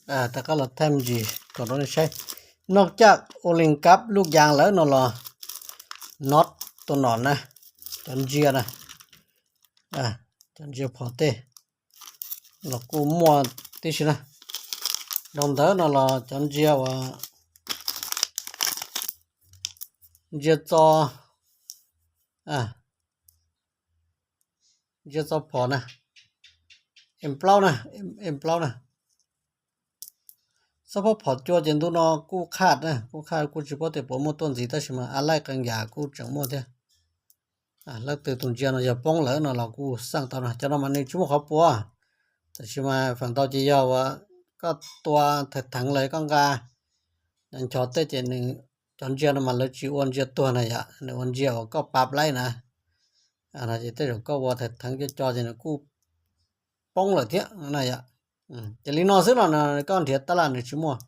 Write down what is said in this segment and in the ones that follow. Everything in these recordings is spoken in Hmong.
Rov qab los thaij me ntsis kom rau nej saib. Noj caj ua li kab lub yas lawm no los nov tus nom na, cov ntsia na, cov ntsia phom tej los kuj muaj tib si na. Dhau ntawd no los cov ntsia uas ntsia txo, ntsia txo phom na, em plaub na, em plaub na. Xob phob phom cua ces ntu no kuj qhaj na, kuj qhaj kuj tsis paub tias puas muaj tuaj ntxiv tab sis mas a laij qee yam kuj tseem muaj thiab. Leej twg tus ntsia no yog poob lawm no los kuj xaj tau no, cov no mas nws tsis muaj qhov pua. Tab sis mas feem ntau ces yog uas koj tua thev theev los koj nqa nchos tej ces nws, cov ntsia no mas lawv tsis ua ntsia tuag na yom, nws ua ntsia uas koj pab laib na. No ces tej zaum koj ua thev theev cov co ces nws kuj poob lawm thiab na yom. Ces li no xwb los koj nrhiav tab laj nws tsis muaj.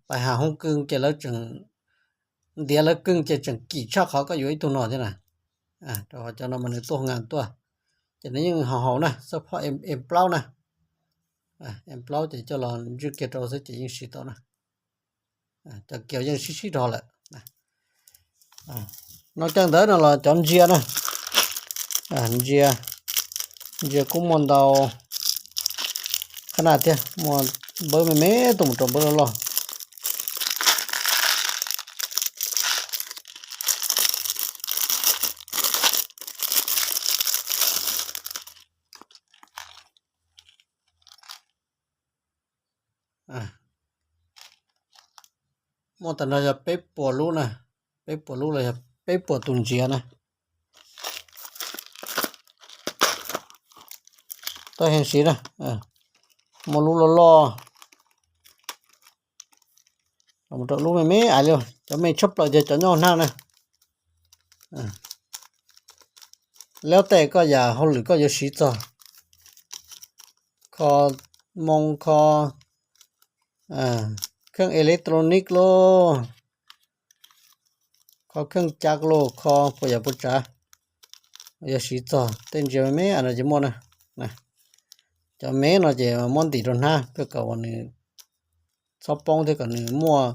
Pais hav hoob kw ces lawv tseem ntiav lawv kw ces tseem kim tshaj qhov koj yuav ib tug no thiab na. Rau qhov cov no mas nws tuaj ngas tuaj, ces nws yeej haus haus na, xob phob em plaub na. Em plaub ces coj los ntswj kiag rau xwb ces yeej siv tau na. Cov kiaus yeej sib sib dhos lawm. Nov caj ntawd no los cov ntsia na. Ntsia, ntsia kuj muaj ntau khab naj thiab, muaj npawb me me tuaj mus rau npawb loj loj. Muaj tag nrho yog peb puas lub na, peb puas lub los yog peb puas tus ntsia na. Tau heev siv na, muaj lub loj loj, los rau lub me me ais li, cov me tshaj plaws ces cov nyob hnab na. Lub tej koj yam hauj lwm koj yuav siv txog kho moo kho kheej electronic lauj, kho kheej cav lauj, kho puas yam puas tsav, yog siv txog tej ntsia me me no ces muaj na. Cov me no ces muab ntim rau hnab thiaj kom uas nws txhob poob thiab kom nws muaj,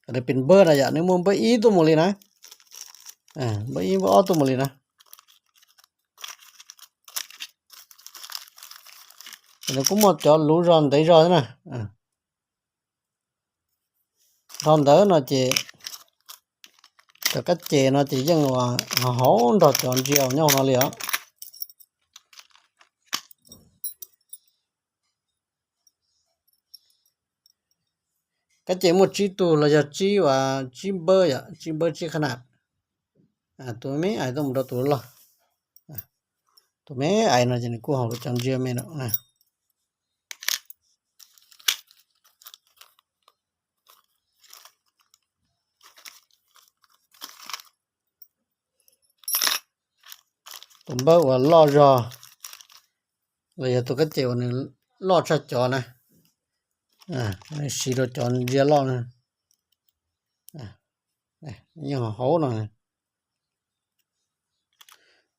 kom nws pes npawg na yom, nws muaj npawb ib tuaj mus li na, npawb ib npawb ob tuaj mus li na. Nws kuj muaj cov luv zog ntev zog thiab na. Dhau ntawd no ces cov kab ces no ces yeej uas haus nrog cov ntsia uas nyob hauv no li os. Kab ces muaj tsib tug los yog tsib uas tsib npawb yom, tsib npawb tsib qhab naj. Tus me ais tuaj mus rau tus loj, tus me ais no ces nws kuj haus rau cov ntsia me no. Tus npawb uas loj zog los yog tus kab ces uas nws loj tshaj cov na, nws siv rau cov ntsia loj na. Yeej haus no.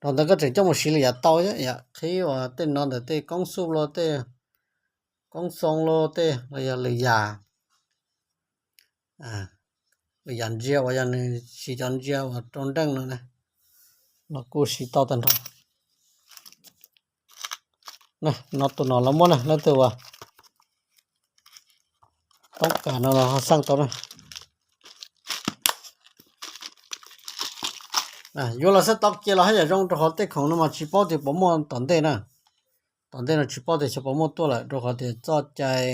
Rau ntawd koj tseem coj mus siv li yam tau yom, qhib uas tej no ntawm tej koob xub los tej koob xoo los tej los yog lwm yam, lwm yam ntsia uas yog nws siv cov ntsia uas rau nreej no na, los kuj siv tau tag nrho. No tus no los muab na, leej twg uas toob kas no los ho xaj tau na. Yuav los xaj tau cia los haj yam zoo rau qhov tej khoom no mas tsis paub tias puas muaj tom ntej na. Tom ntej no tsis paub tias xyov puas muaj tuaj lawm rau qhov tias txoj cai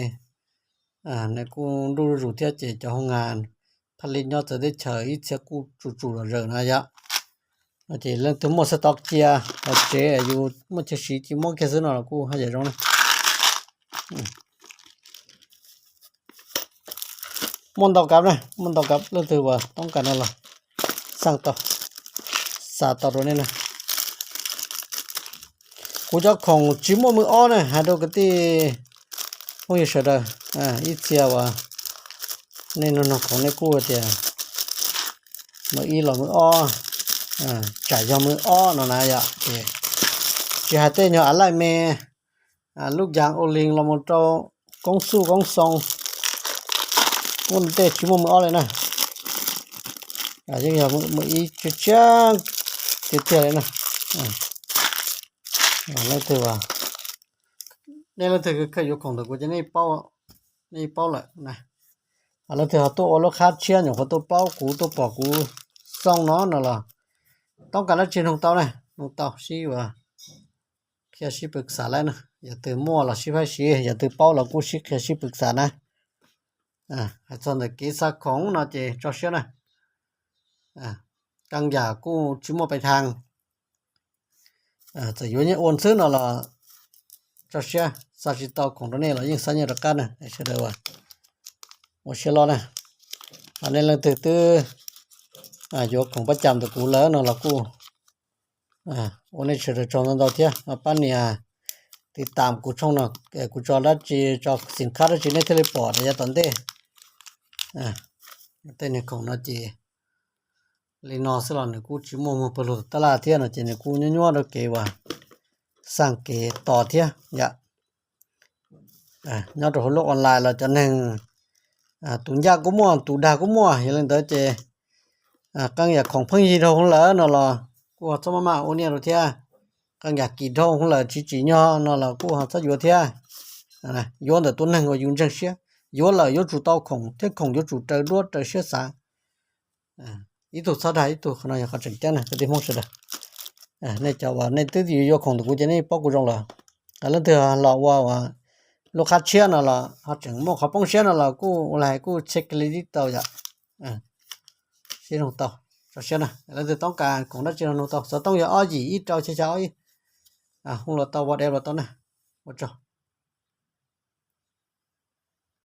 nws kuj nruj zuj zus thiab ces cov hoo has phaj li nyob txawv teb chaws ib txhia kuj tsuj tsuj zom zaws na yom. No ces leej twg muaj xaj tau cia los tsev yus muaj chaw siv ces muab kiag xwb no los kuj haj yam zoo na. Muaj ntau kab na, muaj ntau kab, leej twg uas toob kas no los xaj tau, xa tau rau nej na. Kuv cov khoom tsis muaj mws ob na, hais rau kwv tij phooj ywg sawv daws, ib txhia uas nej nug nug khoom nej kuj tias mws ib los mws ob, tsam yog mws ob no na yom, ces tsis hais tej nyuag a laij me, lub yas ua li los mus rau koob xuj koob xoo, muaj tej tsis muaj mws ob li na. Yeej yog mws ib tshiab tshiab tiag tiag li na. Leej twg, nej leej twg kawg yuav khoom ntawm kuv ces nej paub lawm na. Leej twg ho tuaj ua lub qhab tshiab nyuam qhuav tuaj paub kuv tuaj pom kuv xoo no no los toob kas dab tsi nug tau na, nug tau sib ua qhia sib pw xav lawm na. Yog twg muaj los sib faib siv, yog twg paub los kuj sib qhia sib pw xav na. Hais txog ntawm kev xa khoom no ces tso siab na. Qee yam kuj tsis muaj pes thas, txawm yuav nyiaj ua xwb no los tso siab, xa tsis tau khoom rau nej los yeej xa nyiaj rov qab na sawv daws. Ua siab loj na. Ho nej leej twg twb yuav khoom pab cam ntawm kuv lawm no los kuj ua nej sawv daws tsaug ntau ntau thiab. Pab nias tiv tam kuv tshooj no, kuv tso dab tsi, tso xim khab dab tsi nej thiaj li pom rau yav tom ntej. Tej niag khoom no ces li no xwb los nws kuj tsis muaj muag pawg lug tab laj thiab no ces nws kuj nyuaj nyuaj rau kev uas xaj kev tos thiab yom. Nyob rau hauv lub online los cov neeg tus ncaj kuj muaj, tus dag kuj muaj, yog li ntawd ces qee yam khoom pheej yig dhau hwv lawm no los kuj ho txhob maj maj ua niaj rau thiab. Qee yam kim dhau hwv lawm tsis tsim nyog no los kuj ho txhob yuav thiab. Yuav ntawm tus neeg uas yus ntseeg siab, yuav lawm yuav tsum tau khoom thiab khoom yuav tsum raws duab raws siab xav. Ib tug txhob dag ib tug, qhov no yog qhov tseem ceeb na kwv tij Hmoob sawv daws. Nej cov uas nej twb yuav yuav khoom ntawm kuv ces nej paub kuv zoo lawm. Leej twg los ua lub qhab tshiab no los ho tseem muaj qhov poob siab no los kuj ua li kuj check li tib tau yom. Sib nug tau, tso siab na. Leej twg toob kas khoom dab tsi los nug tau, xov tooj yog ob yim ib rau xya xya ob ib. Hu los tau, WhatsApp los tau na. Ua tsaug.